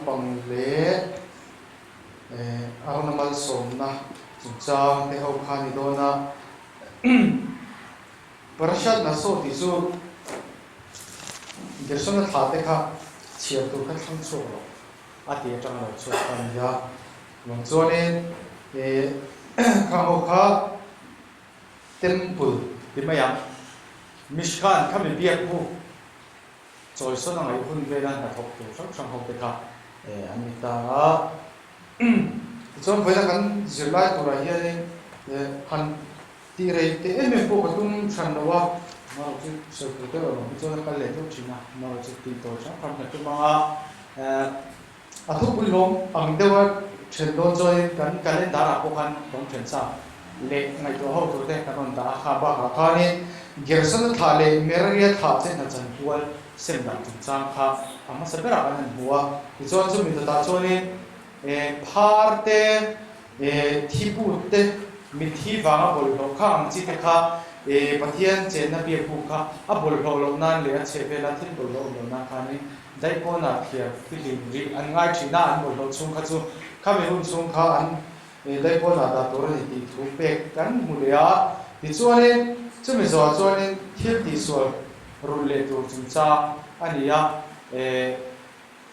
lampang leh Arona malsawmna chungchang te ho kha a ni dawn a. Parashat Naso tih chu Gershona thla te kha chhiar tur kha thlang chhuak rawh a ti atang a lo chhuak kha a ni a. Chuvang chuanin khang ho kha Temple ti mai ang, Mishkan kha mi biak buk chawisawn a ngaih hun vela hnathawk tur hrang hrang ho te kha an ni ta a. Tichuan vawiina kan zirlai turah hianin han tih rei teh em em pawh ka tum hran lo a, amaherawh chu sawi tur deuh erawh hi chuan a kal leh deuh thin a, amaherawh chu tih tawh hrang hrang ka tum ang a. A thupui hlawm ang deuha then dawn chuanin kan calendar ah pawh khan rawn then sa leh ngaihtuah ho tur te kan rawn dah a, kha bakah khanin Gersona thlah leh Meraria thlah che hna chan kual sem dan chungchang kha a hmasa berah kan han hmu a. Tichuan chumi dawtah chuanin phar te, thiput te, mitthi vanga bawlhhlawh kha ang chi te kha Pathian chenna biakbuk kha a bawlhhlawh loh nan leh a chhehvela thil bawlhhlawh awm loh nan khanin Daihpawnah thiar fihlim rih an ngai thin a, an bawlhhlawh chhung kha chu khami hun chhung kha an daihpawnah dah tur a ni tih thu pek kan hmu leh a. Tichuanin chumi zawhah chuanin thil tihsual rulh leh tur chungchang a ni a,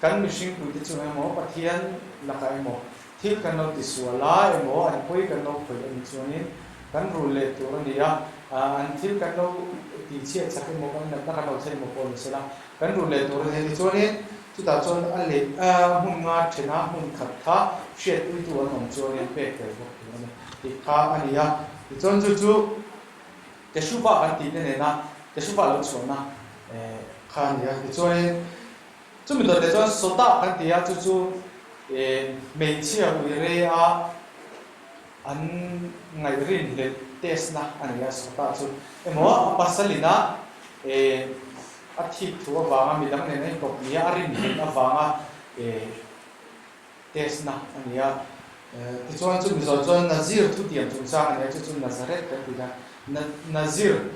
kan mihring puite chung emaw Pathian lakah emaw thil kan lo tisual a emaw an pawi kan lo khawih a nih chuanin kan rulh leh tur a ni a, an thil kan lo tihchhiat chak emaw kan natna kan lo thlen emaw pawh ni sela Kan rulh leh tur a ni. Tichuanin chutah chuan a leh hmun nga thena hmun khat kha hriatpuitu an awm chuanin pek tel bawk tur a ni tih kha a ni a. Tichuan chu chu Teshuva kan tih te nena Teshuva lo chhuahna kha a ni a. Tichuanin chumi dawt leh chuan Sota kan ti a, chu chu hmeichhia ui re-a an ngaihrin hlelh test na a nei a, Sota chu emaw a pasal ina a thik thu avanga midang nen a inkawp nia a rin hlelh avanga test na a ni a. Tichuan chu mizo chuan Nazir thutiam chungchang a ni a, chu chu Nazareth kan ti kha Nazir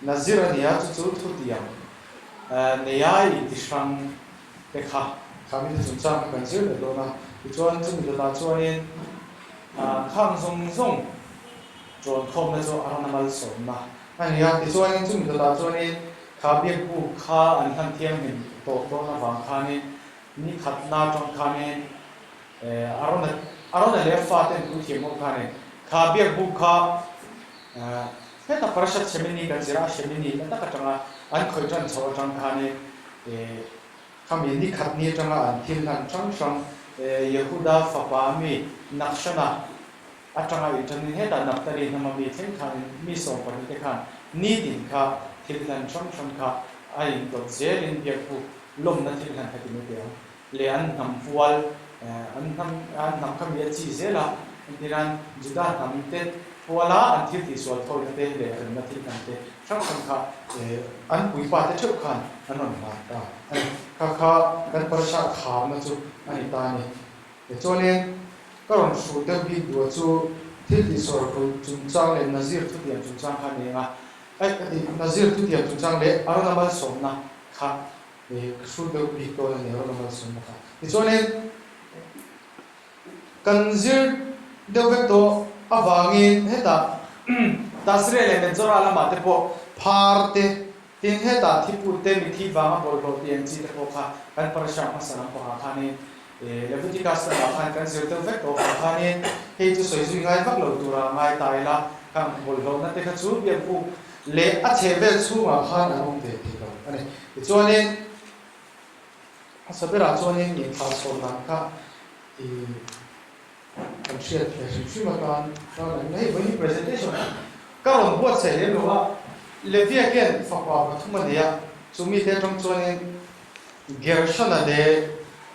Nazir a ni a, chu chu thutiam neia intihrang te kha kha mite chungchang kha kan zir leh dawn a. Tichuan chumi dawtah chuanin khang zawng zawng ṭawn khawmna chu a rawn malsawmna a ni a. Tichuanin chumi dawtah chuanin kha biakbuk kha an hlan thianghlim tawh dawn avang khanin ni khatna aṭang khanin Arona Arona leh a faten puithiam ho khanin kha biakbuk kha heta Parashat Shemini kan zir a, Shemini na tak aṭanga an khawih ṭan chhoh aṭang khanin Khami ni khat ni atanga an thil hlan hrang hrang Yehuda fapa mi Nakshana atanga inṭanin hetah Naphtali hnama mi thleng khanin mi 12 te khan nitin kha thil hlan hrang hrang kha a indawt zelin biakbuk lawmna thil hlan kha ti mai teh ang le an hnam pual an hnam an hnam kha mi a chi zel a entirnan Juda hnam te puala an thil tihsual thawina te leh remna thil hlan te hrang hrang kha an puipa te theuh khan an rawn hlan ta a ni. Kha kha kan parasha kharna chu a ni ta a ni. Tichuanin ka rawn hruh deuh bik duh chu thil tihsual chungchang leh Nazir thutiam chungchang kha a ni ang a, aih ka ti Nazir thutiam chungchang leh Arona malsawmna kha ka hruh deuh bik dawn a ni Arona malsawmna kha. Tichuanin Kan zir deuh vek tawh avangin hetah Tasria leh Menzora lamah te pawh phar te, tin hetah thiput te, mithi vanga bawlhhlawh tih ang chi te pawh kha kan parasha hmasa lampangah khanin Leviticus lamah khan kan zir deuh vek tawh avang khanin hei chu sawi zui ngai vak lo tura ngai ta ila khang bawlhhlawhna te kha chu biakbuk leh a chhehvel chhungah khan an awm ve thei lo a ni. Tichuanin. Hmasa berah chuanin inthlah chhawn dan kha i kan hriat ve hrim hrim atan chuan an hei vawiin presentation ka rawn buatsaih lem lo a, Levia khian fapa pathum a nei a, chu mite atang chuanin Gershona leh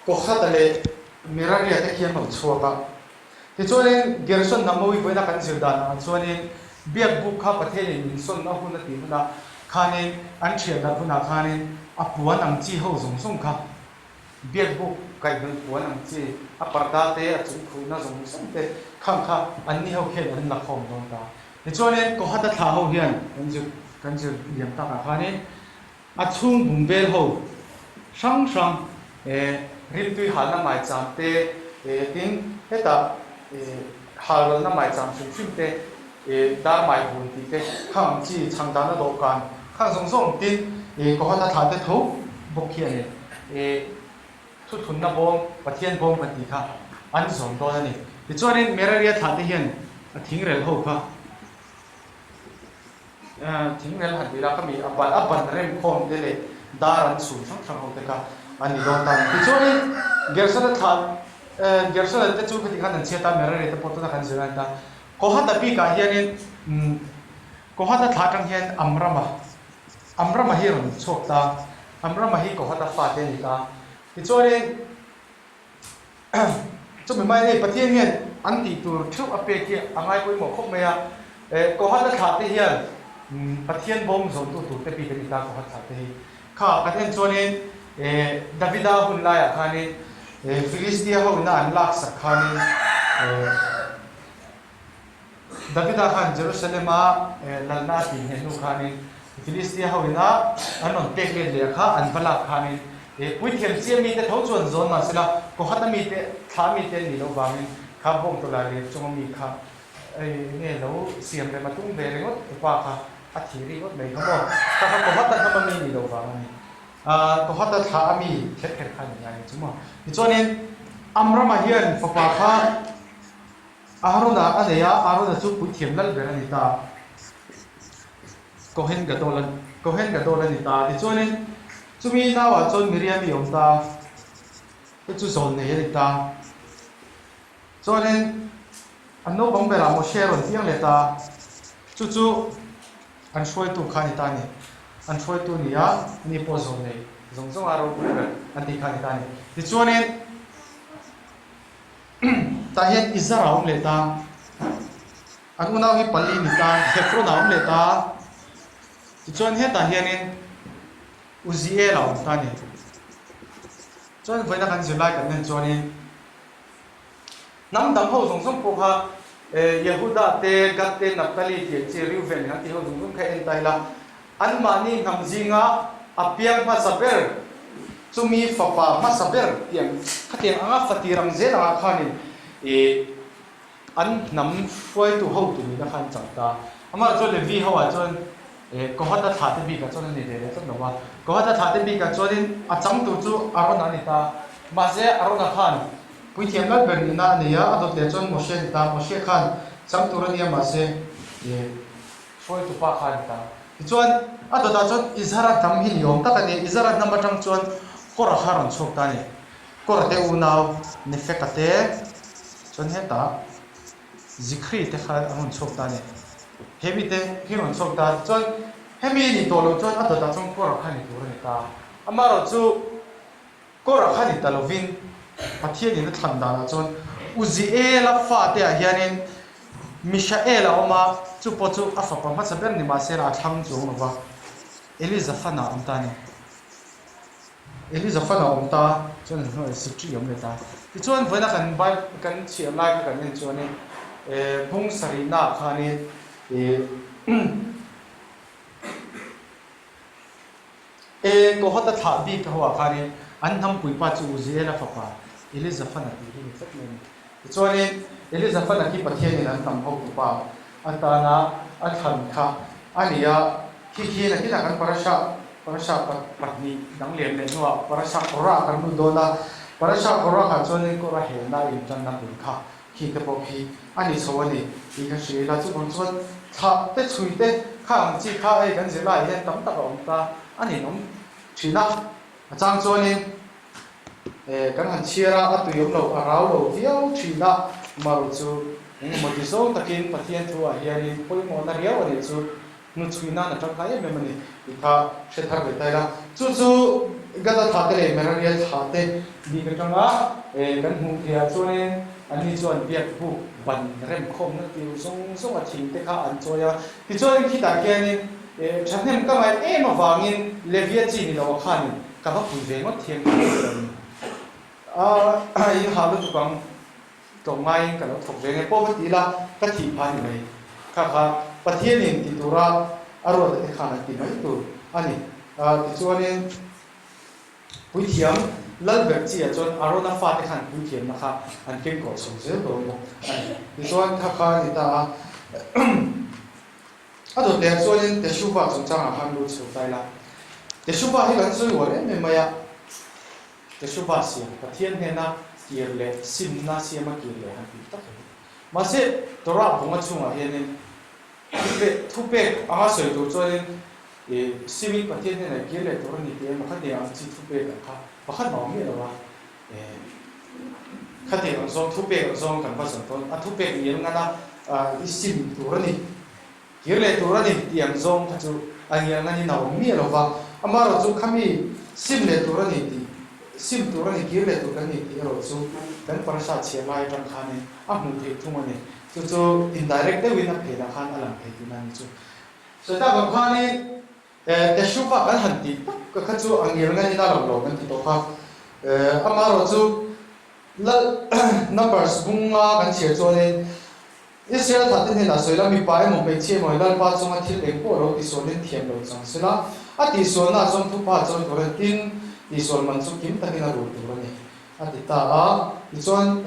Kohath-a leh Meraria te khian rawn chhuak a. Tichuanin Gershon hnam mawi vawiina kan zir dan ang chuanin biakbuk kha Pathianin min sawn a hun a tih hunah khanin an thian darh hunah khanin a puan ang chi ho zawng zawng kha biakbuk kaihhnawih puan ang chi a parda te a chung khuhna zawng zawng te khang kha anni ho khian an la khawm dawn ta. Tichuanin Kohata thlah ho hian kan zir kan zir liam takah khanin a chhung bung vel ho hrang hrang eh. Rimtui halna maicham te, tin hetah halralna maicham hrim hrim te, dar mai hun tih te, khang ang chi chhang dahna dawhkan khang zawng zawng tin Kohata thlah te tho bawk hi a ni. Thuthunna bawm, Pathian bawm kan tih kha an zawm dawn a ni. Tichuanin Meraria thlah te hian a thingrel ho kha Thingrel han tih la ka mi a ban a ban rem khawm te leh dar an chhun hrang hrang ho te kha an ni dawn ta a ni. Tichuanin Gersona thlah Gersona te chu khati khan an chhiat a, Merari te pawh tuna kan zir a ni ta. Kohata bikah hianin Kohata thlah atang hian Amrama Amrama hi a rawn chhuak ta. Amrama hi Kohata fate a ni ta. Tichuanin Chumi mai hei Pathian hian an tih tur theuh a pek hi a ngai pawimawh khawp mai a. Kohat a thlah te hian Pathian bawm zawntu tur te bik a ni ta Kohat thlah te hi. Kha kan en chuanin Davida hun laiah khanin Philistia ho ina an laksak khanin Davida khan Jerusalem-a lalna a tih hne hnu khanin Philistia ho ina an rawn pek let leh kha an va lak khanin puithiam chiah mite tho chuan zawn mah sela Kohata mite thlah mite an nih loh vangin kha bawng tawlai leh chunga mi kha nge lo siam rem a tum ve ringawt upa kha a thi ringawt mai kha maw kha kha Kohata hnama mi nih loh vang a ni. Kohata thlah a mi kher kher kha a ni ngai ang chu maw. Tichuanin Amrama hian fapa kha Aarona a nei a, Aarona chu puithiam lal ber a ni ta. Kohen Gadol a, Kohen Gadol a ni ta. Tichuanin chumi nauah chuan Miriami a awm ta, chu chu zawn nei a ni ta. Chuanin an naupang berah Moshe a rawn piang leh ta, chu chu an hruaitu kha a ni ta a ni. An hruaitu ni a, ani pawh zawn nei zawng zawnga ropui ber an tih kha a ni ta a ni. Tichuanin. Tah hian Izhar a awm leh ta, an unau hi pali ni ta, Hebron a awm leh ta, tichuan hetah hianin Uziel a awm ta a ni. Chuan vawiina kan zirlai kan en chuanin hnam dang ho zawng zawng pawh kha Yehuda te, Gad te, Naphtali tih ang chi Reuven an tih ho zawng zawng kha en ta ila, Anmahni hnam zinga a piang hmasa ber, chumi fapa hmasa ber tiang khatiang anga fatir ang zel angah khanin ih an hnam hruaitu hotu nihna kha an chang ta. Amah chuan Levi ho ah chuan ih Kohata thlah te bikah chuan a ni ve leh tlat lo a. Kohata thlah te bikah chuanin a chang tur chu Arona a ni ta. Mahse Arona khan puithiam lal ber nihna a nei a, a dawt leh chuan Moshe a ni ta. Moshe khan chang tur a nia mahse ih Hruaitu pa kha a ni ta. Tichuan, a dawtah chuan Izhara hnam hi ni awm tak a ni. Izhara hnam atang chuan Kora kha a rawn chhuak ta a ni. Kora te unau Nefeka te chuan hetah Zikhri te kha an rawn chhuak ta a ni. He mite hi rawn chhuak ta. Tichuan, hemi ni tawh loh chuan a dawtah chuan Kora kha ni tur a ni ta. Amaherawhchu, Kora kha ni ta lovin Pathianin a thlan danah chuan Uziela fate ah hianin Mishael a awm a, chu pawh chu a fapa hmasa ber ni mahse a thlang chuang lo va, Elizafan a awm ta a ni. Elizafan a awm ta chuan an hnuaiah Zikri a awm leh ta. Tichuan vawiina kan Bible kan chhiar lai kha kan en chuanin bung sarihnaah khanin ih E, Kohata thlah bik ho ah khanin an hnampuipa chu Uziela fapa Elizafana tih hi ni tlat mai a ni. Tichuanin Elizafana khi Pathianin an hnam hotupa atana a thlan kha a ni a, khi khi nakinah kan parasha parasha pahnih dang lian leh hnuah parasha Korah kan lut dawn a, parasha Korah ah chuanin Korah helna a intanna bul kha Khi te pawh khi a ni chho a ni tih ka hria ila, chuvang chuan thlah te chhui te kha ang chi kha hei kan zirlaiah hian tam tak a awm ta a ninawm thin a, a chang chuanin eh kan han chhiar a, a tui awm lo a rau lo viau thin a, amaherawh chu engemaw ti zawng takin Pathian thu ah hianin pawimawhna riau a nih chu Hnuchhui nan a tangkai em em a ni tih kha hre thar ve ta ila. Chu chu Gada thlah te leh Meraria thlah te bik atanga kan hmuh theih ah chuanin anni chuan biak buk ban remkhawmna tir zawng zawng a thing te kha an chawi a. Tichuanin khitah khianin thahnem ka ngaih em avangin Levia chi ni lo ah khanin ka va pui ve ngawt thiam tih ka hre lo ni. A in hah lutuk ang. Tlawmngaiin ka lo thawk ve nge pawh ka ti ila, ka thih phah ni mai. Kha kha Pathianin ti tura a ruat te khan an ti mai tur a ni. Tichuanin Puithiam Lal ber chi ah chuan Arona fate khan puithiamna kha an kengkawh chho zel dawn bawk a ni. Tichuan kha kha a ni ta a. A dawt leh ah chuanin Teshuva chungchangah khan lut chho ta ila. Teshuva hi kan sawi uar em em mai a. Teshuva siam Pathian hnena kir leh simna siama kir leh han tih tak a ni. Mahse Torah bunga chhungah hianin Thupek anga sawi tur chuanin i simin Pathian hnenah i kir leh tur a ni tih emaw khatiang ang chi thupek ang kha pakhat mah awm miah lo a. Khatiang ang zawng thupek ang zawng kan va zawn tawn a thupek ngial ngana i sim tur a ni, kir leh tur a ni tih ang zawng kha chu a ngial nganin a awm miah lo va. Amaherawh chu khami sim leh tur a ni tih, sim tur a ni, kir leh tur kan ni tih erawh chu kan parasha chhiar lai atang khanin a hmuh theih thung a ni. Chu chu indirect deuhin a phenah khan a lang thei tihna a ni chu. Sawi tak ang khanin Teshuva kan han tih tak ka kha chu a ngil nganin a lang lo kan ti tawh kha. Amaherawh chu Lal Numbers bunga kan chhiar chuanin Israel thahte hnenah sawi la, mipa emaw hmeichhia emaw Lalpa chunga thil eng pawh lo tisualin thiam lo chang sela, a tihsualnaah chuan thupa chawi tur a ni, tin, tihsual man chu kim takin a rul tur a ni, a ti ta a. Tichuan.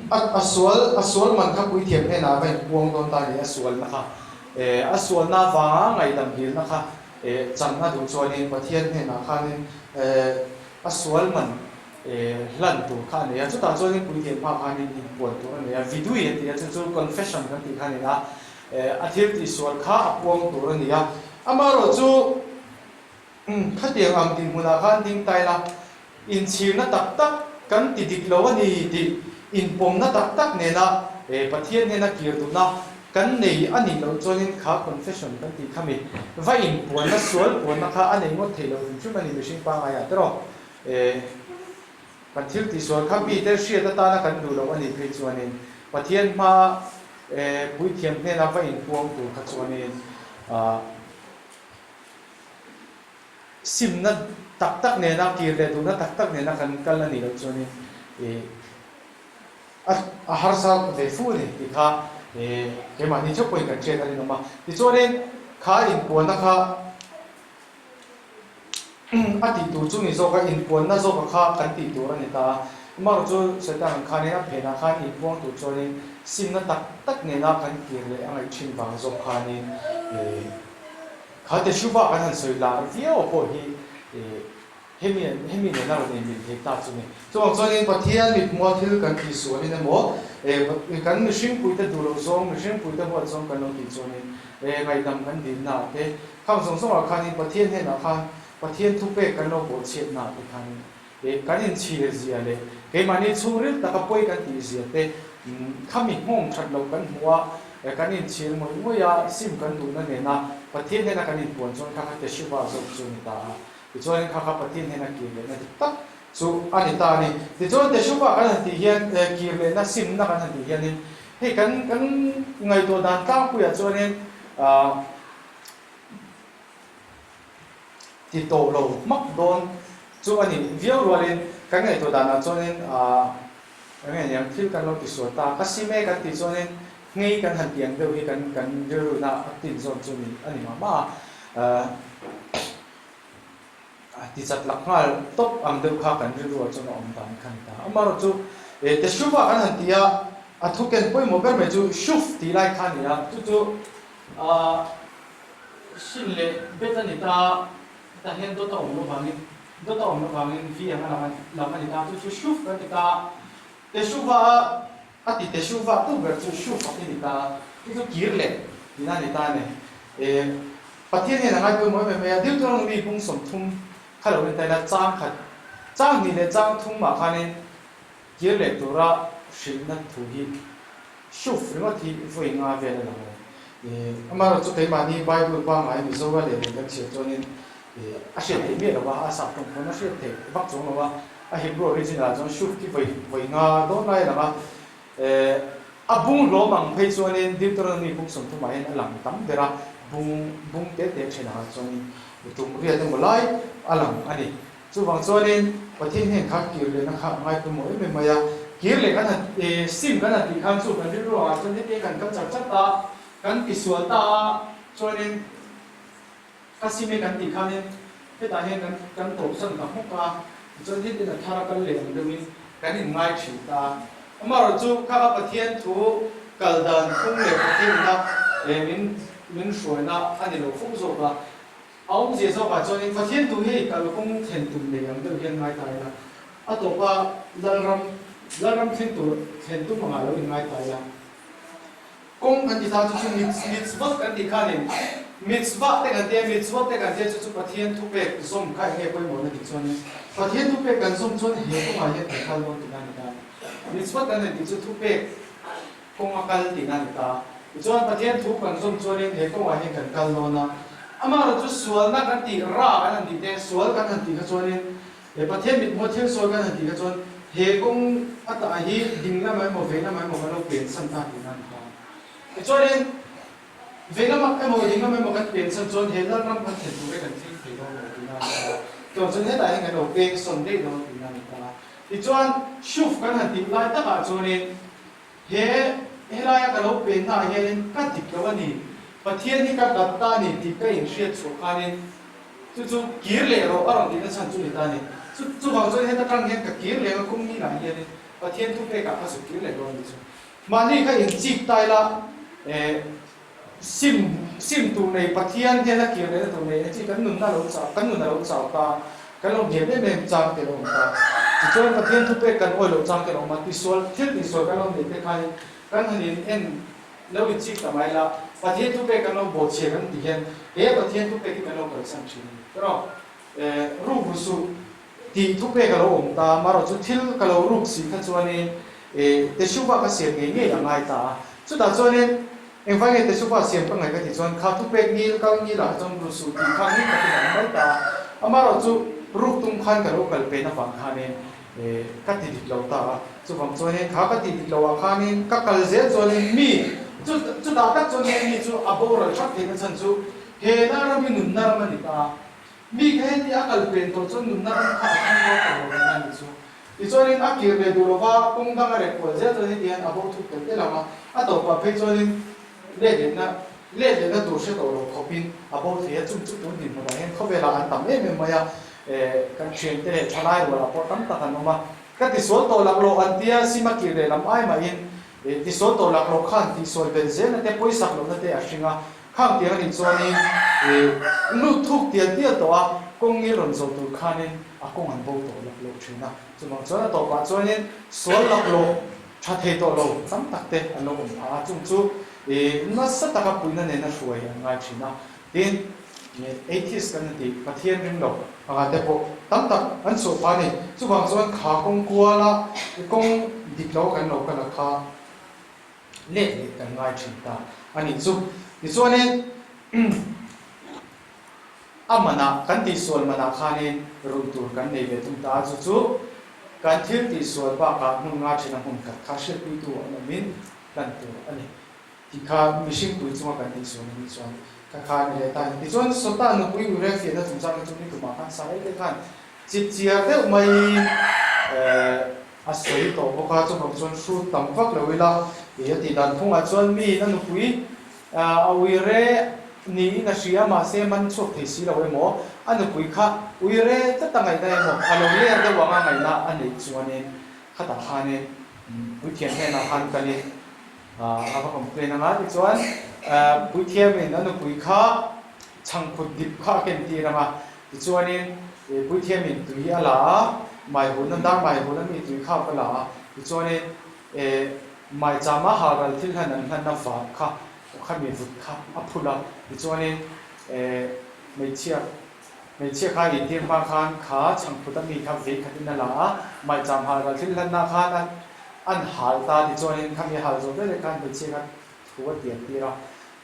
A sual, a sual man kha puithiam hnenah a va inpuang dawn ta a ni, a sualna kha. A sualna avanga ngaihdam dilna kha chan a duh chuanin Pathian hnenah khanin a sual man hlan tur kha a nei a. Chutah chuanin puithiam hma khanin inpuan tur a nei a, vidui an ti a, chu chu confession kan tih kha a ni a. A thil tihsual kha a puang tur a ni a. Amaherawhchu. Khatiang ang tih hmunah khan ding ta ila, inchhirna tak tak kan ti dik lo a ni tih inpawmna tak tak nena Pathian hnena kir duhna kan nei a nih loh chuanin kha confession kan tih kha mi va inpuanna, sual puanna kha a nei ngawt thei lo hrim hrim a ni mihring pangaiah tiraw. Kan thil tihsual kha mite hriat atana kan duh loh a nih phei chuanin Pathian hmaa puithiam hnena va inpuang tur kha chuanin Simna tak tak nena kir leh duhna tak tak nena kan kal a nih loh chuanin ih a a harsa ve fu a ni tih kha ih keimahni theuh pawhin kan hriat a rinawm a. Tichuanin kha inpuanna kha a tih tur chu ni zawk a, inpuanna zawka kha kan tih tur a ni ta a. Amaherawhchu chu Satan ang khanin a phenah khan inpuang tur chuanin simna tak tak nena kan kir leh a ngaih thin vang zawk khanin ih Kha Teshuva kan han sawi lar viau a pawh hi hemi hemi nena rawn inmil thei ta chu ni. Chuvang chuanin Pathian mithmua thil kan tih sualin emaw kan mihringpuite duh loh zawng, mihringpuite huat zawng kan lo tih chuanin ngaihdam kan dilna ah te, khang zawng zawngah khanin Pathian hnenah khan Pathian thupek kan lo bawhchhiatna ah te khanin kan inchhir zia leh keimahni chhungril taka pawi kan tih zia te khami nghawng that loh kan hmuh a, kan inchhir ngawih ngawih a, sim kan duhna nena Pathian hnena kan inpuan chuan kha kha Teshuva zawk chu a ni ta a. Tichuanin kha kha Pathian hnena kir lehna dik tak chu a ni ta a ni. Tichuan Teshuva kan han tih hian kir lehna simna kan han tih hianin hei kan kan ngaihtuah dan tlangpuiah chuanin Ti tawh lo hmak dawn chu a ni viau rualin kan ngaihtuah danah chuanin aah eng nge niang thil kan lo ti sual ta ka sim e kan tih chuanin nghei kan han tih ang deuh hi kan kan rilruna a tin zawn chu ni a ni mah mah a aah ti chat lak nghal tawp ang deuh kha kan rilruah chuan a awm dan kha a ni ta. Amaherawhchu chu eh Teshuva kan han ti a a thuken pawimawh ber mai chu Shuf tih lai kha a ni a chu chu aah Shin leh bet a ni ta, hetah hian dawt a awm loh vangin, dawt a awm loh vangin V ang a lang a lang a ni ta, chu chu shuf kan ti ta, teshuva a a ti teshuva tu ber chu shuf a ti ni ta, chu chu kir leh tihna a ni ta a ni. E Pathian hian a ngai pawimawh em em mai a, Deuteronomy bung 30 kha lo en ta ila chang khat, chang hnih leh chang thum ah khanin kir leh tura hrilhna thu hi Shuf ringawt hi vawi nga vel a lang a ni. Amaherawh chu keimahni Bible pangngai Mizoa leh leh kan chhiar chuanin a hriat theih miah lo va, a sap tawng pawn a hriat theih vak chuang lo va. A Hebrew original ah chuan Shuf khi vawi vawi nga dawn lai a lang a. A bung hlawm ang phei chuanin Deuteronomy bung 30 ah hian a lang tam ber a, bung bung te te thenah chuanin tum riat emaw lai a lang a ni. Chuvang chuanin Pathian hian kha kir lehna kha a ngai pawimawh em em mai a, kir leh kan han sim kan han tih khan chu kan rilru angah chuan hetiang kan kal char char ta a, kan tisual ta a, chuanin ka sim e kan tih khanin hetah hian kan kan tawpsan ta hmawk a. Tichuan nitin a thar a kal leh ang deuhin kan inngai thin ta a. Amaherawhchu kha ka Pathian thu kal dan phung leh Pathian ina min min hruaina a ni lo fo zawk a. A awmzia zawkah chuanin Pathian thu hi kalkawng thlen tum nei ang deuh hian ngai ta ila, a tawpa Lalram Lalram thleng tur thlen tum angah lo inngai ta ila. Kawng kan ti ta chu chu mitzvot kan tih khanin mitzvah te kan tia, mitzvot te kan tia chu chu Pathian thupek zawm kha eng nge pawimawhna tih chuanin Pathian thupek kan zawm chuan he kawngah hian kan kal dawn tihna a ni ta a ni. Mitzvot kan han tih chu thupek kawng a kal tihna a ni ta. Tichuan Pathian thu kan zawm chuanin he kawngah hian kan kal dawn a, amaherawhchu sualna kan tih ra kan han tih te, sual kan han tih kha chuanin He Pathian mithmuh thil sawi kan han tih kha chuan he kawng a tah hi ding lamah emaw vei lamah emaw kan lo pen san ta tihna a ni ta. Tichuanin vei lamah emaw ding lamah emaw kan pen san chuan he Lalram kan thlen tur hi kan thleng thei dawn lo tihna a ni ta. Chuan chuan hetah hian kan lo peng sawn daih dawn tihna a ni ta. Tichuan Shuf kan han tih lai takah chuanin he helaia ka lo pennaah hianin ka dik lo a ni, Pathian hi ka dat ta a ni tih ka inhriat chhuah khanin Chu chu kir leh rawh a rawn tihna chhan chu ni ta a ni. Chu chuvang chuan heta tang hian ka kir leh ang a kum nginah hianin Pathian thupekah ka zuk kir leh dawn a ni chu. Mahni kha inchik ta ila eh sim sim tur nei Pathian hian a kir lehna tur nei a chi kan nunna lo chau kan nun a lo chau ta kan lo hniam em em chang te lo awm ta. Tichuan Pathian thupek kan awi loh chang te lo awm a, tisual thil tihsual kan lo neih te khanin kan han in en Lo inchik ta mai la, Pathian thupek kan lo bawhchhiah kan tih hian he Pathian thupek hi kan lo kalsan thin a ni. Erawh ruk ru suh tih thupek a lo awm ta, marawh chu thil ka lo ruk si kha chuanin Teshuva ka siam ngei ngei a ngai ta a. Chutah chuanin engvai nge Teshuva siam ka ngaih ka tih chuan kha thupek ngil kal ngil ah kha chuan ru suh tih kha ngil takin a awm mai ta a. Amarawh chu ruk tum khan ka lo kal pen avang khanin Ka ti dik lo ta a, chuvang chuanin kha ka ti dik lo ah khanin ka kal zel chuanin mi chu chutah tak chuan heng mi chu a boral hrap theihna chhan chu he na ram hi nunna ram a ni ta a, mi kha heti a kal pen tawh chuan nunna ram kha a thleng rual tawh lo tihna a ni chu. Tichuanin a kir leh duh lova kawng dang a rek kual zel chuan heti hian a bo thuk tel tel ang a, a tawpah phei chuanin let lehna let lehna tur hre tawh lo khawpin a bo thei a, chung chu tun dinhmunah hian khawvelah an tam em em mai a. Kan thiante leh thalai rualah pawh tam tak an awm a, ka tisual tawh laklawh an tia sim a kir leh lam ai mahin tisual tawh laklawh khan tihsual belh zelna te pawisak lohna te a hring a, khang tiang a nih chuanin lut thuk tial tial tawh a, kawng ngil rawn zawh tur khanin a kawng an bo tawh laklawh thin a, chuvang chuan a tawpah chuanin sual laklawh tha thei tawh lo tam tak te an lo awm phah a, chung chu nasa taka puihna nena hruai an ngai thin a, tin. Atheist kan ni tih Pathian ring lo anga te pawh tam tak an chhuah phah a ni. Chuvang chuan kha kawng kuala kawng dik lo kan lo kal a kha let leh kan ngai thin ta a nih chu. Tichuanin a manah kan tihsual manah khanin rulh tur kan nei ve thung ta a, chu chu kan thil tihsual bakah hmun nga thena hmun khat kha hriatpuitu an awmin hlan tur a ni. Ti kha mihring pui chunga kan tih sual anih chuan ka kha a ni leh ta a ni. Tichuan Sota nupui Uria fiahna chungchang hi chu ni tumah khan Sarai te khan chip chiar deuh maiin a sawi tawh bawk a, chuvang chuan hrut tam vak lo ila a tih dan phungah chuan miin a nupui a uire niin a hria mahse man chhuak thei si lo emaw a nupui kha uire tlat a ngaihna emaw a lo ler deuh anga ngaihna a neih chuanin khatah khanin puithiam hnenah khan kalin A va complain anga tichuan Puithiamin a nupui kha chhangphut dip kha a ken tir anga tichuanin Puithiamin tui a la a, mai hun dar mai hun ami tui kha a va la a, tichuanin maichama halral thil hlan an hlanna vap kha khami vut kha a phul a, tichuanin hmeichhia hmeichhia kha a intir hma khan kha chhangphut ami kha vei khatin a la a, maicham halral thil hlanna khan a An hal ta tichuanin khami hal zawh veleh khan hmeichhia kha thu a tiam tir a,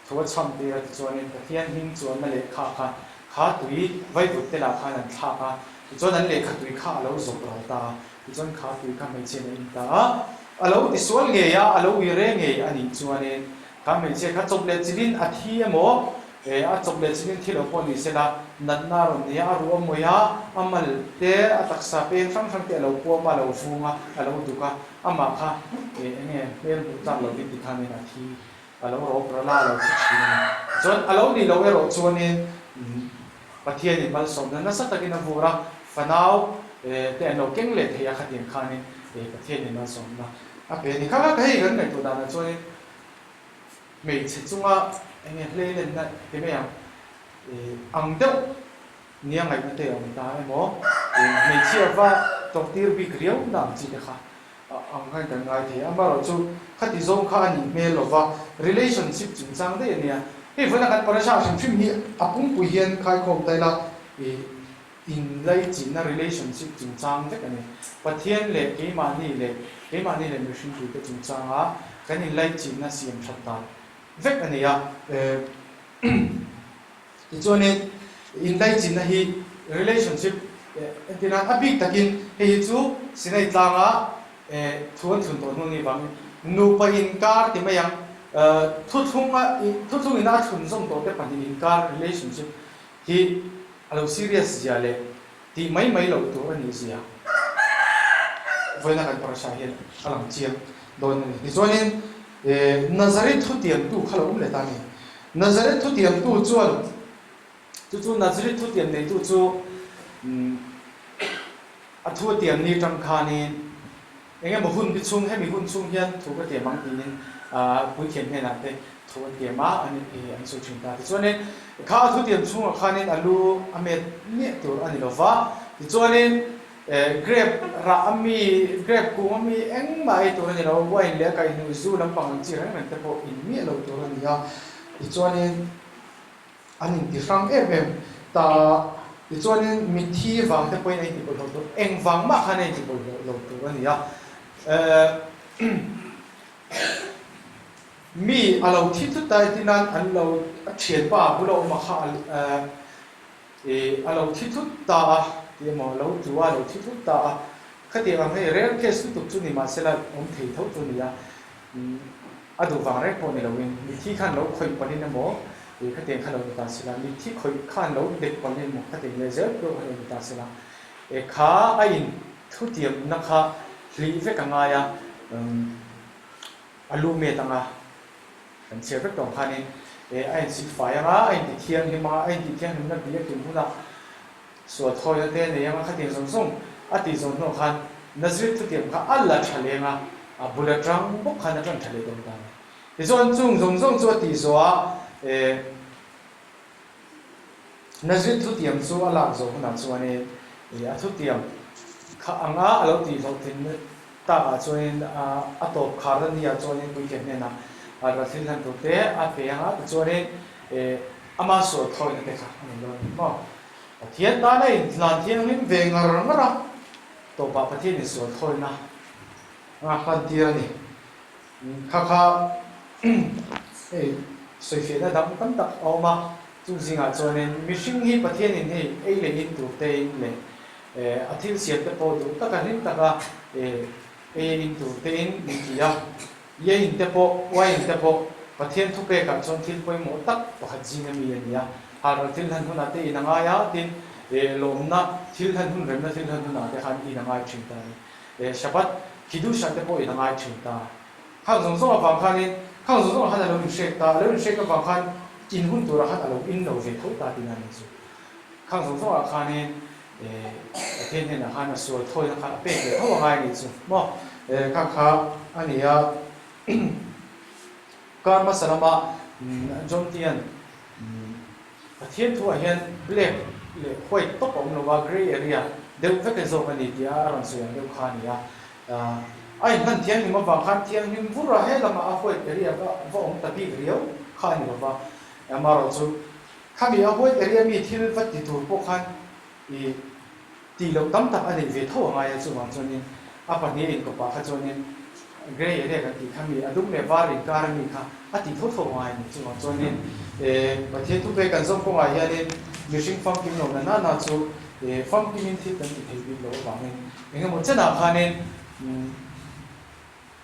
thu a chham tir a tichuanin Pathian hming chuanna lehkha kha kha tui vaivut te lah khan an thlak a, tichuan an lehkha tui kha a lo zawp ral ta a, tichuan kha tui kha hmeichhia in a in ta a, a lo tisual ngei a, a lo uire ngei a nih chuanin kha hmeichhia kha chawp leh chilhin a thi emaw He a chawp leh chilin thil lo pawh ni sela, natna a rawn nei a, a ruh a mawih a, a mal te, a taksa peng hrang hrang te a lo puam a, a lo vung a, a lo duk a, amah kha eng nge hmel hmuh tlak lovin tikhanin a thi, a lo rawp ral a, a lo thi thin a ni. Chuan a lo nih loh erawh chuanin Pathianin malsawmna nasa takin a vur a, fanau. te an lo keng leh thei a khatiang khanin Pathianin malsawmna a pe a ni. Kha kha hei kan ngaihtuah danah chuanin hmeichhe chunga eng nge hleilenna ti mai ang ang deuh nia ngaihna te a awm ta emaw hmeichhia va tawktir bik riau na ang chi te kha ang khan kan ngai thei a. Amaherawhchu khati zawng kha a nih hmel lova relationship chungchang daih a nia. Hei vawiina kan parasha hrim hrim hi a pumpui hian khaikhawm ta ila Inlaichinna, relationship, chungchang vek a ni. Pathian leh keimahni leh keimahni leh mihringpuite chungchanga kan inlaichinna siam that dan vek a ni a. Tichuanin inlaichinna hi relationship entir a, a bik takin hei hi chu Sinai tlanga thu an thlun tawh hnu ni vangin nupa inkar ti mai ang, thuthlunga thuthlungina a thlunzawm tawhte pahnih inkar relationship hi a lo serious zia leh tih mai mai loh tur a nih zia vawiina kan parasha hian a lang chiang dawn a ni. Tichuanin Nazareth thutiamtu kha lo awm leh ta a ni. Nazareth thutiamtu chuan chu chu Nazareth thutiam neitu chu a thu a tiam ni atang khanin Eng emaw hun bi chhung, hemi hun chhung hian thu ka tiam ang tiin puithiam hnenah te thu an tiam a, an an sawi thin ta. Tichuanin kha a thutiam chhungah khanin a lu a met miah tur a ni lo va, tichuanin grape rah a mi, grape kung a mi engmah ei tur a ni lo, wine leh a kaihhnuh zu lampang ang chi reng reng te pawh in miah lo tur a ni a, tichuanin. An inti hrang em em ta. Tichuanin mitthi vang te pawhin a inti bawlhhlawh tur, eng vang mah khan a inti bawlhhlawh lo tur a ni a. Mi a lo thi thut ta ti nan an lo a thianpa bula awm a kha a lo thi thut ta a ti emaw a lo tlu a, a lo thi thut ta a. Khatiang ang hei rare case lutuk chu ni mahsela awm thei tho chu a ni a. A duh vang reng pawh ni loin mitthi khan lo khawih palhin emaw ih khatiang kha lo ni ta sela, mitthi khawih khan lo dek palhin emaw khatiang leh zel pawh kha lo ni ta sela, e kha a in thutiamna kha hlih vek a ngai a, a lu met anga kan chhiar vek tawh ang khanin e a insilfai anga a inti thianghlim anga a intih thianghlimna biakin hunah Sual thawina te nei anga khatiang zawng zawng a tih zawng hnuah khan Nazareth thutiam kha a la tha leng a, a bul atang bawk khan a tan tha leh dawn ta a ni. Tichuan chung zawng zawng chu a tih zawh a, eh, Nazareth thutiam chu a lak zawh hunah chuanin, eh, a thutiam kha anga a lo tih hlawhtlin takah chuanin a tawp khar a nia chuanin puithiam hnenah ral thil hlan tur te a pe anga tichuanin, eh, ama sual thawina te kha a nei dawn a ni maw? Pathian tana inhlan thianghlim ve ngar ngar a, tawpah Pathian insual thawina a hlantir a ni. Kha kha hei sawifiahna dang tam tak a awm a, chung zingah chuanin mihring hi Pathianin hei ei leh in tur tein leh a thil siam te pawh duh taka hlim taka ei a in tur tein min ti a, Iain te pawh, uain te pawh Pathian thupekah chuan thil pawimawh tak pakhat zing a mi a ni a. Harhal thil hlan hunah te in a ngai a, tin, lawmna thil hlan hun, remna thil hlan hunah te khan in a ngai thin ta a ni. Shabbat, Kiddush-ah te pawh in a ngai thin ta. Khang zawng zawng avang khanin, khang zawng zawngah khan a lo inhrek ta, a lo inhrek avang khan in hun turah khan a lo in lo ve tho ta tihna a ni chu. Khang zawng zawngah khanin Pathian hnenah khan a sual thawina kha a pek leh tho a ngai a nih chu maw? Kha kha a ni a, kar hmasa lama John Tian Pathian thuah hian black leh white tawp a awm lo va, grey area deuh vek e zawk a ni tih a rawn sawi ang deuh kha a ni a. A inhman thianghlim avang khan thianghlim vur a, he lamah a white area va awm ta bik riau kha a ni lo va, amaherawhchu Khami a white area mi thil va ti tur pawh khan i tih loh tam tak a neih ve tho a ngai a, chuvang chuanin a pahnih a inkawpah kha chuanin grey area kan tih kha mi a dum leh var inkar ami kha a tih tho tho a ngai a ni. Chuvang chuanin Pathian thupe kan zawm kawngah hianin mihring famkim lo na nana chu famkimin thil kan ti thei bik lo avangin engemaw chenah khanin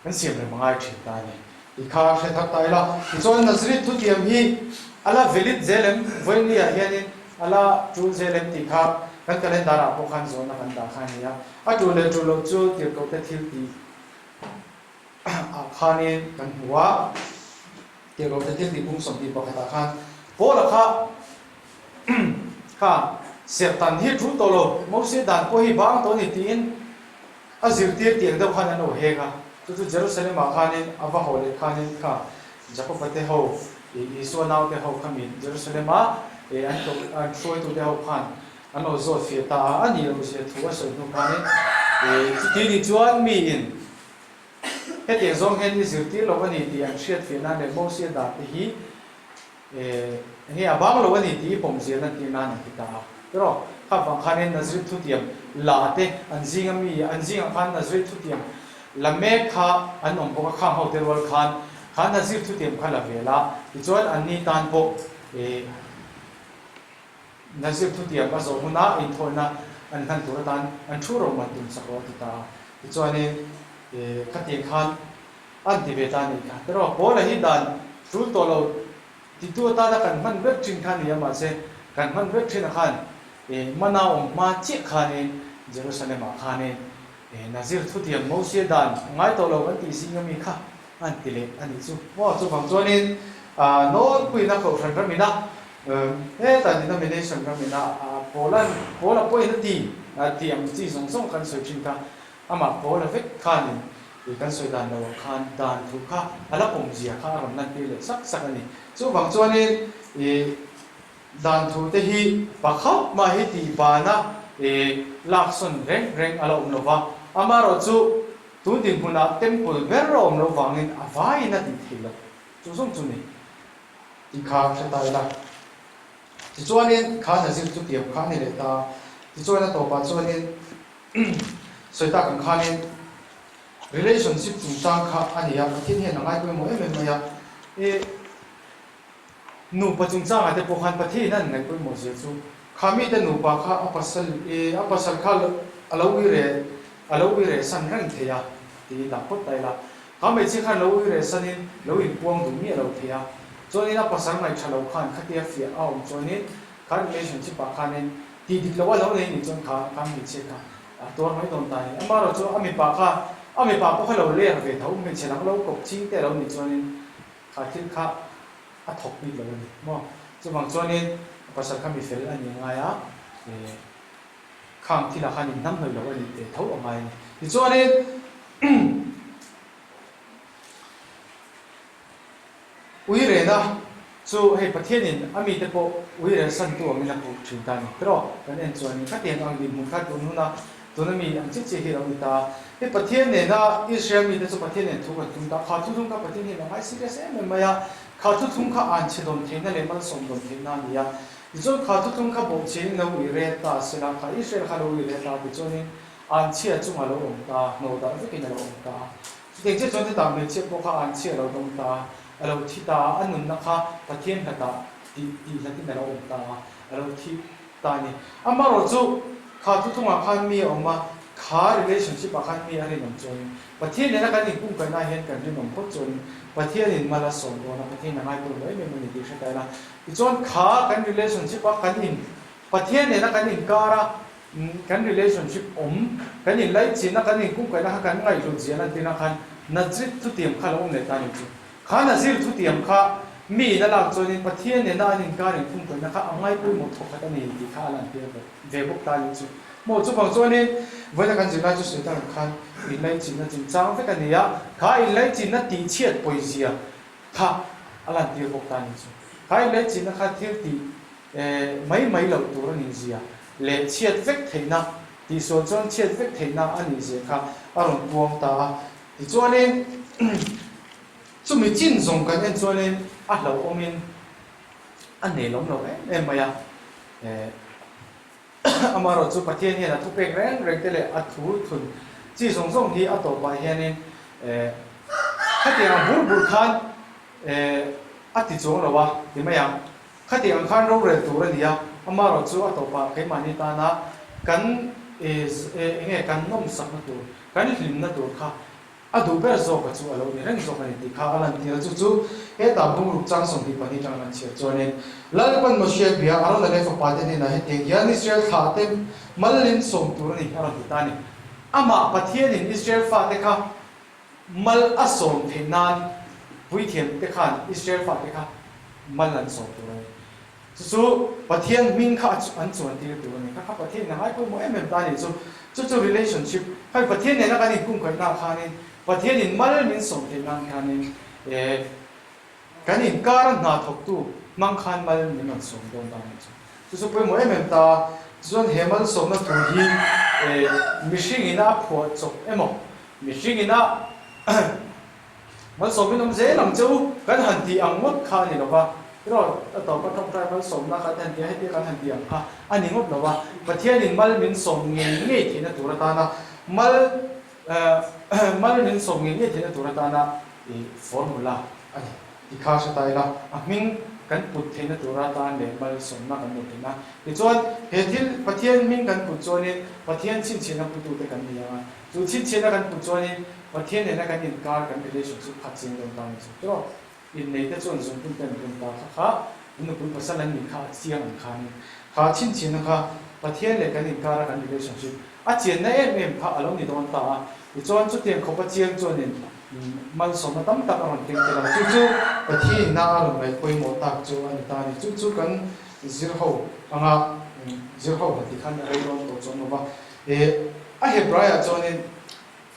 Kan siam rem a ngai thin ta a ni. I kha hre thar ta ila. Tichuan Nazareth thutiam hi a la valid zel em? Vawinia hianin a la tul zel em tih kha kan calendar ah pawh khan zawhna kan dah kha a ni a. A tul leh tul loh chu tirhkohte thil tih ah khanin kan hmu a. Tirhkohte thil tih bung 21 ah khan Paula kha kha. Serhtan hi tul tawh lo, Mosia dan pawh hi bang tawh a ni tiin a zirtir tiang deuh khan an lo hek a. Chu chu Jerusalem-ah khanin a va haw leh khanin kha Jakob-a te ho, Isua naute ho kha min Jerusalem-a an an hruaitute ho khan an lo zawt fiah ta a, a nih loh zia thu a sawi hnu khanin chuti ni chuan miin hetiang zawng hian i zirtir lo a ni tih an hriat fiah nan leh Mosia dan te hi Enge a bang lo a ni tih i pawm zia lantir nan an ti ta a. Tiraw, kha vang khanin Nazareth thutiam la te an zinga mi, an zingah khan Nazareth thutiam la mek kha an awm bawk a, khang ho te rual khan kha Nazir thutiam kha la ve la, tichuan anni tan pawh Nazir thutiam a zawh huna inthawina an hlan tur atan an thu ro man tum sak rawh a ti ta a. Tichuanin khatiang khan An ti ve ta a nih kha. Tiraw, Paula hi dan tul tawh lo titu atana kan hman vek thin kha a ni a, mahse kan hman vek thin ah khan mana awm hma chiah khanin Jerusalem ah khanin Nazir thutiam Mosia dan ngai tawh lo kan tih zing ami kha an ti leh a nih chu. Maw chuvang chuanin nawlpuina kohhran ramina heta denomination ramina Paula'n Paula pawhin a ti tih ang chi zawng zawng kan sawi thin kha amah Paula vek khanin Tih kan sawi dan lo ah khan dan thu kha a la awmzia kha a rawn lantir leh sak sak a ni. Chuvang chuanin ih dan thu te hi pakhat mah hi tih bana ih laksawn reng reng a la awm lo va, amaherawh chu tun dinhmunah temple ber a awm loh vangin a vaiin a tih theih loh chu zawng chu ni tih kha hre ta ila. Tichuanin kha Nazir chu tiam kha a ni leh ta a, tichuan a tawpah chuanin Sawi tak ang khanin relationship chungchang kha a ni a, Pathian hian a ngai pawimawh em em mai a. I nupa chungchangah te pawh khan Pathian an ngaih pawimawh zia chu kha mite nupa kha a pasal i a pasal kha a lo uire a lo uire san reng thei a tiin dah phawt ta ila. Kha hmeichhia khan lo uire sanin lo inpuang duh miah lo thei a, chuanin a pasal ngaihṭha lo khan khatia fiah a awm chuanin kha relationship ah khanin Tih dik loh a lo nei nih chuan kha kha hmeichhia kha a tuar mai dawn ta a ni. Amaherawh chu a mipa kha a mipa pawh kha lo ler ve tho, hmeichhe dang lo kawp ching te a lo nih chuanin kha thil kha a thawk bik lo a ni maw. Chuvang chuanin a pasal kha mi fel a ni a ngai a, eh khang thilah khan inhnamhnawih loh a nih ve tho a ngai a ni. Tichuanin Ui rena chu hei Pathianin a mite pawh ui ren santu angin a puh thin ta a ni. Tiraw kan en chuanin khatiang ang dinhmun kha tun huna tuna mi ang chiah chiah hi a lo ni ta. Hei Pathian nena Israel mite chu Pathian nen thu kan tum ta. Kha thuthlung kha Pathian hian a ngai serious em em mai a. Kha thuthlung kha an chhe dawn theihna leh malsawm dawn theihna a ni a. Tichuan kha thuthlung kha bawhchhiain lo ui ren ta sela, kha Israel kha lo ui ren ta tichuanin an chhia chungah lo awm ta, hnawh darh vekin a lo awm ta. Chutiang chiah chuan hetah hmeichhia pawh kha an chhia a lo dawng ta a, a lo thi ta a, a nunna kha Pathian hlatah tih tih hlatin a lo awm ta a, a lo thi ta a ni. Amaherawh chu kha thuthlungah khan mi a awm a, kha relationship ah khan mi a rinawm chuanin Pathian nena kan inkungkaihna ah hian kan rinawm phawt chuanin Pathianin mal a sawm dawn a, Pathianin a ngaipawimawh em em a ni tih hre ta ila. Tichuan kha kan relationship a kan in Pathian nena kan inkar a, Kan relationship awm, kan inlaichinna, kan inkungkaihna kha kan ngaihhlut ziah lantirna khan Nazir thutiam kha lo awm leh ta a ni chu. Kha Nazir thutiam kha mi in a lak chuanin Pathian nena an inkar inkungkaihna kha a ngaipawimawh thawkhat a ni tih kha a lantir ve bawk ta a ni chu. Maw chuvang chuanin vawiina kan zirlai chu sawi tak ang khan inlaichinna chungchang vek a ni a, kha inlaichinna tihchhiat pawizia kha a lantir bawk ta a ni chu. Kha inlaichinna kha thil tih mai mai loh tur a nih zia leh chhiat vek theihna tihsual chuan chhiat vek theihna a nih zia kha a rawn puang ta a. Tichuanin chumi chin zawng kan en chuanin a hlauhawmin a nelawm lo em em mai a. Amaherawh chu Pathian hian a thupek reng reng te leh a thu thun chi zawng zawng hi a tawpah hianin khatiang ang bur bur khan a ti chuang lo a ti mai ang. Khatiang ang khan rorel tur a ni a, amaherawh chu a tawpah keimahni tana kan enge kan nawmsakna tur, kan hlimna tur kha a duh ber zawka chu a lo ni reng zawk a ni tih kha a lantir a, chu chu hetah bungruk chang 22 tang an chhiar chuanin Lalpan Moshe bia Arona leh fapate hnenah hetiang hian Israel thlahte malin sawm tur a ni a rawn ti ta a ni. Amah Pathianin Israel fate kha Mal a sawm theih nan puithiamte khan Israel fate kha mal an sawm tur a ni. Chu chu Pathian hming kha an chuan tir tur a ni. Kha kha Pathian in a ngai pawimawh em em ta a nih chu. Chu chu relationship, hei Pathian nena kan inkungkaihna ah khanin Pathian in mal min sawm theih nan khanin eh kan inkar a hna thawktu hmang khan mal min rawn sawm dawn ta a nih chu. Chu chu pawimawh em em ta a. Tichuan he malsawmna thu hi eh mihring ina a phuah chawp emaw mihring ina Malsawmin awm zel ang che u, kan han tih ang ngawt kha a ni lo va, erawh a tawpa tawngtai malsawmna kha te han ti a, hetia kan han tih ang kha a ni ngawt lo va, Pathianin mal min sawm ngei ngei theihna tur atana mal mal min sawm ngei ngei theihna tur atana i formula a ni tih kha hre ta ila, a hming kan put theihna tur atan leh malsawmna kan neih theihna. Tichuan, he thil Pathian hming kan put chuanin Pathian chhinchhiahna putute kan ni ang a, Chu chhinchhiahna kan put chuanin Pathian nena kan inkar kan relationship kha chiang dawn ta a ni chu. Tiraw? Inneite chuan zungpun te an bun ta kha kha an nupui pasal an nih kha a chiang ang khanin kha chhinchhiahna kha Pathian leh kan inkara kan relationship a chianna em em kha a lo ni dawn ta a. Tichuan chutiang khawpa chiang chuanin malsawmna tam tak a rawn keng tel a. Chu chu Pathianna a rawn ngaih pawimawh tak chu a ni ta a ni. Chu chu kan zir ho anga zir ho han ti khan a rei dawn tawh chuang lo va. E, a Hebraiah chuanin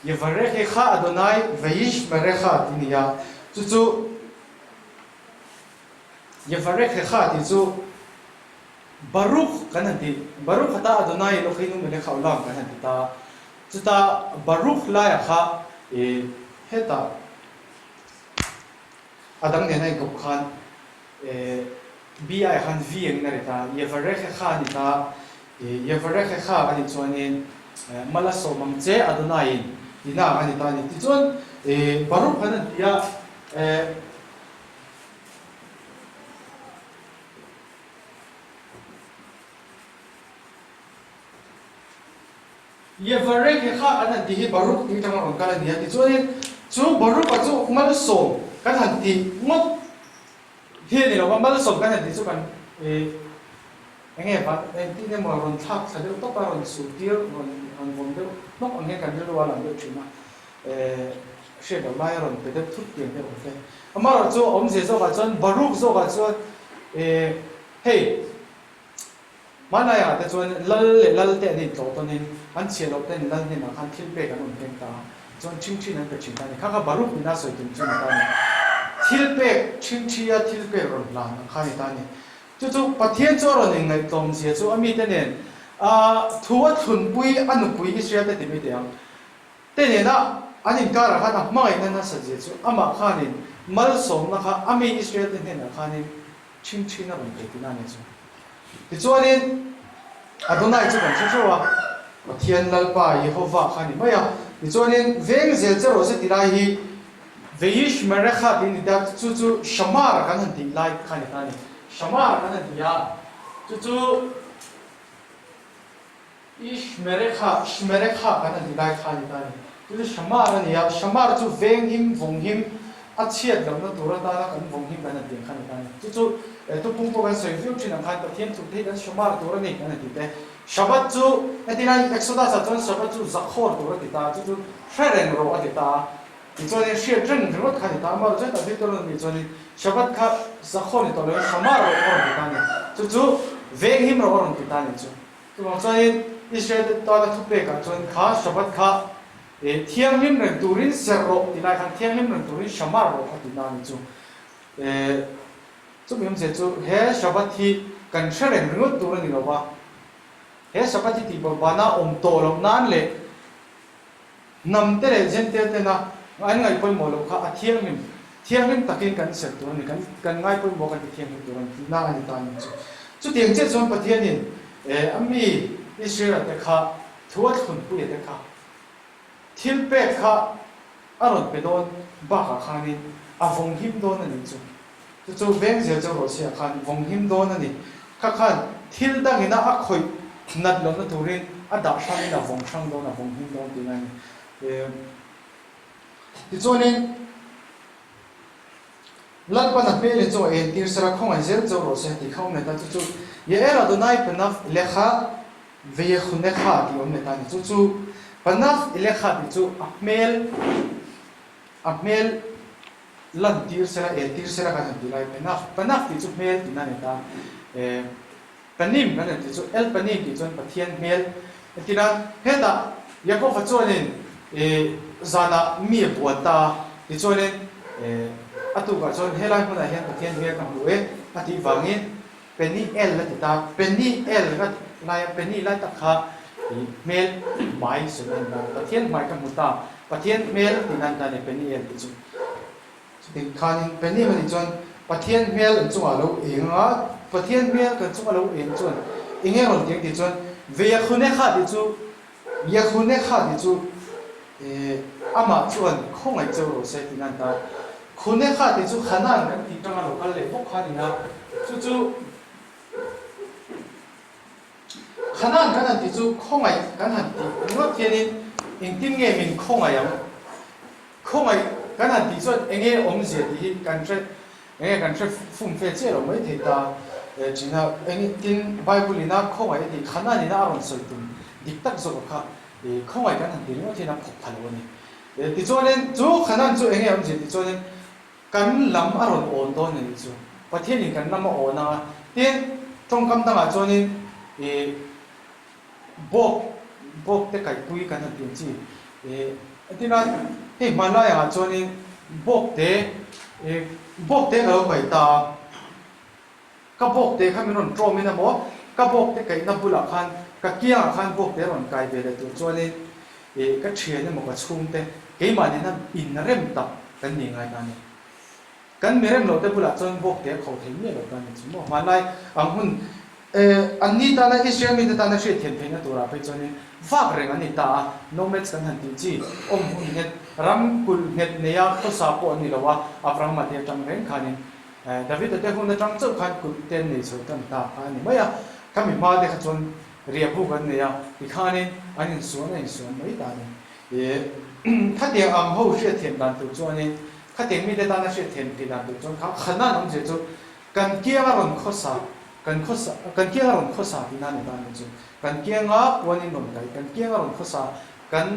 Yevarechecha Adonai vayishmerecha tih a ni a, chu chu Yevarechecha tih chu Baruch kan han ti, Baruch ata Adonai Eloheinu melech haolam kan han ti ta a, chuta Baruch laiah kha e, hetah a dang nena inkawp khan e, B-ah khan V angin a ri ta, Yevarechecha a ni ta. Yevarechecha a nih chuanin mal a sawm ang che Adonaiin tihna a ni ta a ni. Tichuan Baruch khan an ti a, Yevarechecha an han tih hi Baruch tih atanga rawn kal a ni a. Tichuanin chu Baruch-a chu malsawm kan han tih ngawt hi a ni lo va, malsawm kan han tih chu kan Eng nge va engtin emaw rawn thlak thla deuh tawp a, rawn suh tir, rawn rawn vawm deuh hnawk ang hian kan rilru a lang deuh thin a, eh hriat loh lai a rawn pe deuh thut tiang deuh ang te. Amaherawh chu awmzia zawkah chuan Baruch zawkah chuan eh hei hmanlaiah te chuan lal leh lal te an intlawh tawnin an chhiah loh ten lal hnenah khan thil pek an rawn keng ta a, chuan ṭhingṭhin an pe ṭhin ta a ni. Kha kha Baruch nena sawi tum chu ni ta a ni. Thil pek ṭhingṭhi a thil pek rawn hlan ang kha a ni ta a ni. Chu chu Pathian chu a rawn inngaihtlawm zia chu a mite nen a thu a thlunpui a nupui Israel te ti mai teh ang te nena an inkarah khan a hmangaihna nasat zia chu amah khanin malsawmna kha a mi Israel te hnenah khanin ṭhingṭhin a rawn pe tihna a ni chu. Tichuanin Adonai chu kan hre hreuh a, Pathian Lalpa Jehovah kha a ni mai a. Tichuanin veng zel che rawh se ti lai hi Veyishmerecha tih a ni ta, chu chu Shamar kan han tih lai kha a ni ta a ni. Shamar kan han ti a, chu chu Ishmerecha, Shmerecha kan han tih lai kha a ni ta a ni. Chu chu Shamar a ni a, Shamar chu venghim, vawnghim, a chhiat lohna tur atana kan vawnghim kan han tih ang kha a ni ta a ni. Chu chu thupung pawh kan sawi viau thin ang khan Pathian thu te hi kan Shamar tur a ni kan han tih te. Shabbat chu hetihlai Exodus-ah chuan Shabbat chu zakhawr tur a ti ta a, chu chu hre reng rawh a ti ta a. Tichuanin hriat reng ringawt kha a ni ta a, amaherawh chuan David rawn nih chuanin Shabbat kha zakhaw ni tawh loin Shamar rawh a rawn ti ta a ni. Chu chu venghim rawh a rawn ti ta a ni chu. Chuvang chuanin Israel te tana thupekah chuan kha Shabbat kha thianghlim reng turin serh rawh ti lai khan thianghlim reng turin Shamar rawh a ti ta a ni chu. Chumi awmzia chu he Shabbat hi kan hre reng ringawt tur a ni lo va, he Shabbat hi tihbawrhbana awm tawh loh nan leh Hnam te leh Jentail tena an ngaih pawimawh loh kha a thianghlim, thianghlim takin kan serh tur a ni, kan kan ngai pawimawh kan ti thianghlim tur a ni tihna a ni ta a ni chu. Chutiang chiah chuan Pathianin a mi Israela te kha thu a thlunpuia te kha thil pek kha a rawn pe dawn bakah khanin a vawng him dawn a nih chu. Chu chu veng zel chu rawh siah khan vawng him dawn a ni. Kha khan thil dangina a khawih nat lohna turin a dah hrangin a vawng hrang dawn, a vawng him dawn tihna a ni. Tichuanin Lalpan a hmelin chu a entir sela khawngaih zel chu rawh se tih kha awm leh ta. Chu chu Yael Adonai Panav Elecha Veyechunecha tih awm leh ta a ni. Chu chu Panav Elecha tih chu a hmel a hmel Lan tir sela, en tir sela kan han ti lai. Panaf, panaf tih chu hmel tihna a ni ta. Panim kan han tih chu El Panim tih chuan Pathian hmel entir a, hetah Jakob-a chuanin zanah mi a buan ta a, tichuanin a tukah chuan helai hmunah hian Pathian hmel ka hmu e a tih vangin Peni El a ti ta, Peni El ka laia Peni lai tak kha hmel hmai sawi a ni ta, Pathian hmai ka hmu ta, Pathian hmel tihna a ni ta a ni Peni El tih chu. Chutiang khanin Penim a nih chuan Pathian hmel an chungah a lo eng a, Pathian hmel kan chunga lo eng chuan eng nge rawn ti ang tih chuan Veyachunekha tih chu Yachunekha tih chu amah chuan khawngaih cheu rawh se tihna a ni ta. Khunekha tih chu Hanan kan tih tanga lo kal leh bawk kha a ni a, chu chu Hanan kan han tih chu khawngaih kan han tih ringawt hianin engtin nge min khawngaih ang? Khawngaih kan han tih chuan enge awmzia tih hi kan hre enge kan hre fum fe chiah lo mai thei ta thin a, eng tin Bible ina khawngaih a tih Hanan ina a rawn sawi tum dik tak zawk kha khawngaih kan han tih ringawt hian a phawk pha lo a ni. Tichuanin chu Hanan chu enge awmzia tih chuanin kan lam a rawn awn dawn a nih chu. Pathianin kan lam a awn ang a, tin tawngkam dangah chuanin Bawk, bawk te kaihpui kan han tih ang chi. Ih, entirna hei hmanlai angah chuanin bawk te, ih, bawk te ka lo kaih ta a, ka bawk te kha min rawn ṭawmin emaw, ka bawk te kaihna bulah khan ka kiangah khan bawk te rawn kai ve leh tur chuanin, ih, ka ṭhian emaw ka chhungte keimah nena inrem tak kan ni ngai ta a ni. Kan mi rem lote bulah chuan bawk te a kho thei miah lo ta a ni chu maw? Hmanlai ang hun an ni tana Israel mite tana hriat thiam theihna turah phei chuanin vak reng an ni ta a, nomads kan han tih chi, awm hun nghet, ram kulh nghet neia khawsa pawh an ni lo a, Abrahama te atang reng khanin David-a te hun atang chauh khan kulh te an nei chho tan ta kha a ni mai a, khami hma te kha chuan riahbuk an nei a, tikhanin an insuan a insuan mai ta a ni. Khatiang ang ho hriat thiam dan tur chuanin Khatiang mite tana hriat thiam theih dan tur chuan kha Khanan awmzia chu kan kianga rawn khawsa, kan khawsa, kan kianga rawn khawsa tihna a ni ta a nih chu. Kan kianga puanin rawn kai, kan kianga rawn khawsa, kan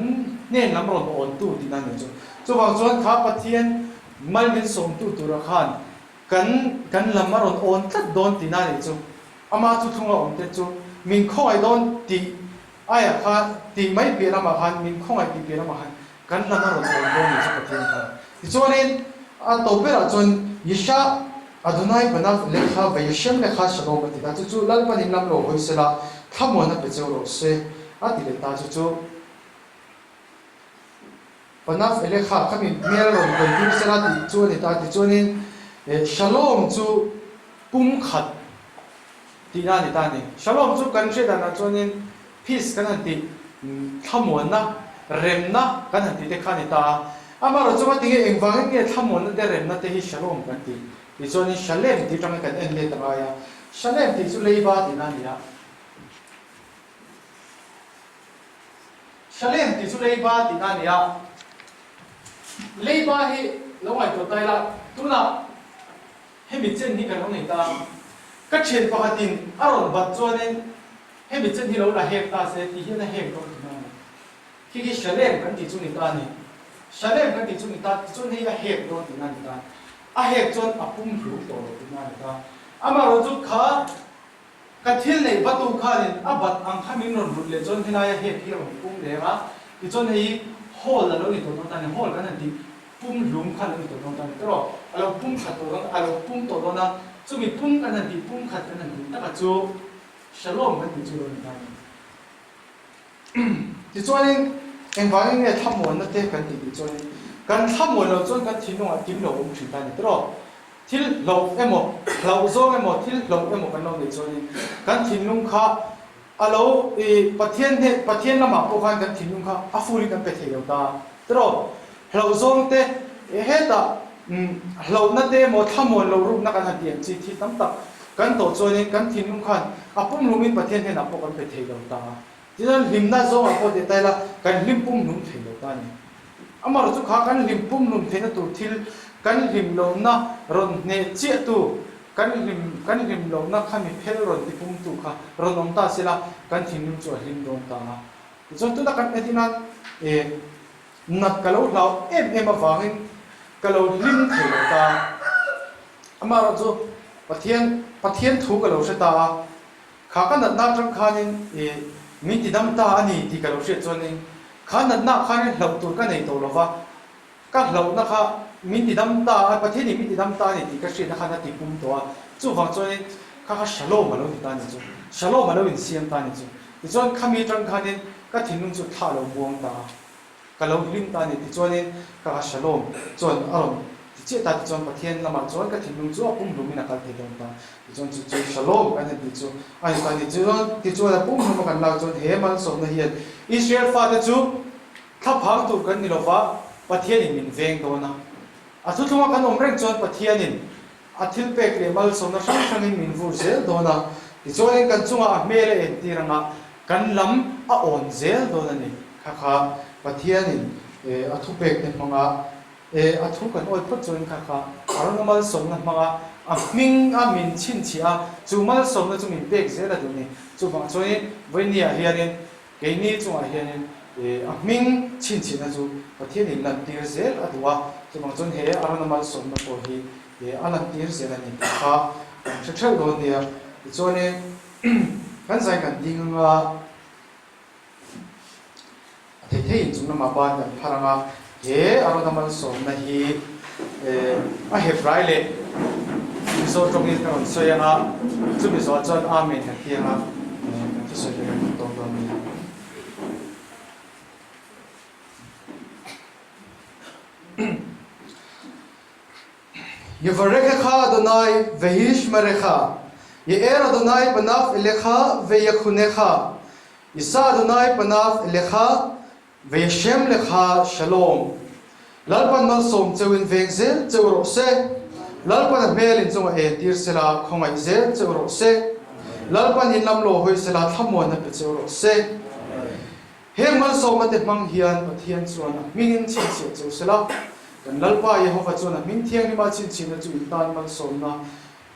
hnen lam rawn awntu tihna a nih chu. Chuvang chuan kha Pathian mal min sawmtu tura khan kan kan lam a rawn awn tlat dawn tihna a nih chu. Ama chu thlunga awmte chu min khawngaih dawn tih Aiah khan tih mai piah lamah khan min khawngaih tih piah lamah khan kan lam a rawn awm dawn ni chu Pathian khan. Tichuanin a tawp berah chuan Yisha Adonai Banav lekha Vayeshem lekha Shalom a ti ta chu chu Lalpan in lam lo hawi sela thlamuan a pe cheu rawh se a ti leh ta chu chu Banav elekha kha min hmel rawn hawi tir sela tih chu a ni ta tichuanin Shalom chu pumkhat Tihna a ni ta a ni. Shalom chu kan hriat danah chuanin peace kan han tih, thlamuanna, remna kan han tih te kha a ni ta a. Amaherawh chu ngatinge engvangin nge thlamuanna te remna te hi shalom kan tih? Tih chuanin shalem tih atangin kan en let a ngai a. Shalem tih chu leiba tihna a ni a. Shalem tih chu leiba tihna a ni a. Leiba hi lo ngaihtuah ta ila, tunah Hemi chen hi ka lo nei ta a, ka thian pakhatin a rawn bat chuanin hemi chen hi lo la hek ta se tih hian a hek dawn tihna a ni. Khi khi Shalem kan tih chu ni ta a ni. Shalem kan tih chu ni ta tichuan hei a hek dawn tihna a ni ta. A hek chuan a pum hlum tawh lo tihna a ni ta. Amaherawhchu kha ka thil neih batu khanin a bat ang kha min rawn rulh leh chuan helai a hek hi a rawn pum reng a, tichuan hei hi hall a lo ni tawh dawn ta a ni. Hall kan han tih Pumhlum kha lo ni tawh dawn ta a ni tawh. A lo pum khat tawh dawn, a lo pum tawh dawn a, chumi pum kan han tih, pum khat kan han tih taka chu Shalom kan tih chu lo ni ta a ni. Tichuanin, engvangin nge thlamuanna te kan tih tih chuanin, kan thlamuan loh chuan kan thinlungah kim lo awm thin ta a ni tawh. Thil hlauh emaw, hlauh zawng emaw, thil hlauh emaw kan lo neih chuanin kan thinlung kha A lo i Pathian hne Pathian lamah pawh khan kan thinlung kha a full in kan pe thei lo ta tiraw? Hlauhzawng te hetah hlauhna te emaw thlamuan lo rukna kan han tih ang chi thil tam tak kan tawh chuanin kan thinlung khan a pumhlum in Pathian hnenah pawh kan pe thei lo ta. Tichuan hlimna zawngah pawh teh ta ila kan hlim pumhlum thei lo ta a ni. Amaherawh chu kha kan hlim pumhlum theihna tur thil kan hlim lohna rawn hneh chiah tu Kan hlim kan hlim lohna kha mi phel rawn ti pumtu kha rawn awm ta sela kan thinlung chu a hlim dawn ta a. Tichuan tuna kan entir nan e nat ka lo hlau em em avangin ka lo hlim thei lo ta. Amaherawhchu. Pathian Pathian thu ka lo hre ta a, kha ka natna atang khanin ih min ti dam ta a ni tih ka lo hriat chuanin kha natna ah khanin hlauh tur ka nei tawh lo va, ka hlauhna kha min ti dam ta a, Pathianin min ti dam ta a ni tih ka hriatna khan a ti pum tawh a, chuvang chuanin kha kha Shalom a lo ni ta a ni chu, Shalom a lo insiam ta a ni chu. Tichuan khami atang khanin ka thinlung chu thla a lo buang ta a. Ka lo hlim ta a ni tichuanin ka ka Shalom chuan a rawn ti chiah ta tichuan Pathian lamah chuan ka thinlung chu a pumhlum in a kal thei dawn ta tichuan chu chu Shalom kan han tih chu a ni ta a ni chuan tichuan a pumhlum a kan lak chuan he malsawmna hian Israel fate chu thlaphang tur kan ni lova Pathianin min veng dawn a a thuthlunga kan awm reng chuan Pathianin a thilpek leh malsawmna hrang hrangin min vur zel dawn a tichuanin kan chungah a hmel a entir anga Kan lam a awn zel dawn a ni. Kha kha Pathianin a thupekte hmanga a thu kan awi phawt chuan kha kha a rawn malsawmna hmanga a hming a min chhinchhiah a, chu malsawmna chu min pek zel a duh ni. Chuvang chuanin vawinia hianin keini chungah hianin a hming chhinchhiahna chu Pathianin lantir zel a duh a, chuvang chuan he a rawn malsawmna pawh hi a lantir zel a ni tih kha kan hre theuh dawn nia. Tichuanin. Kan zai kan ding anga a thei thei in chung lamah ban kan phar anga he a rawn a malsawmna hi a Hebrai leh Mizo tawngin ka rawn sawi anga chumi zawh chuan Amen kan ti anga kan thusawi te kan tawp dawn a ni. Yevarechecha Adonai vehishmerecha, Ye'er Adonai panav elecha veyakhunecha, Yisa Adonai panav elecha veyashem lecha Shalom. Lalpan malsawm cheu in veng zel cheu rawh se. Lalpan a hmel in chungah en tir sela khawngaih zel cheu rawh se. Lalpan in lam lo hawi sela thlamuanna pe cheu rawh se. Heng malsawmna te hmang hian Pathian chuan a hmingin chhinchhiah cheu sela, kan Lalpa Jehova chuan a hming thianghlima chhinchhiahna chu in tan malsawmna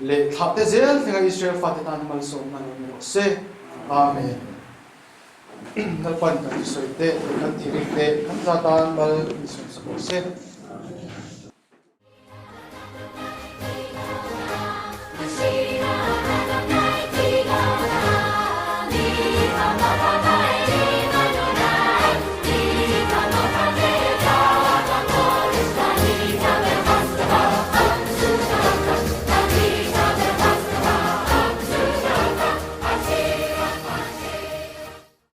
leh thlahte zel thlenga Israel fate tan malsawmna lo ni rawh se. Amen. Lalpan kan thusawi te leh kan thirik te kan za tan mal min sawmsak rawh se.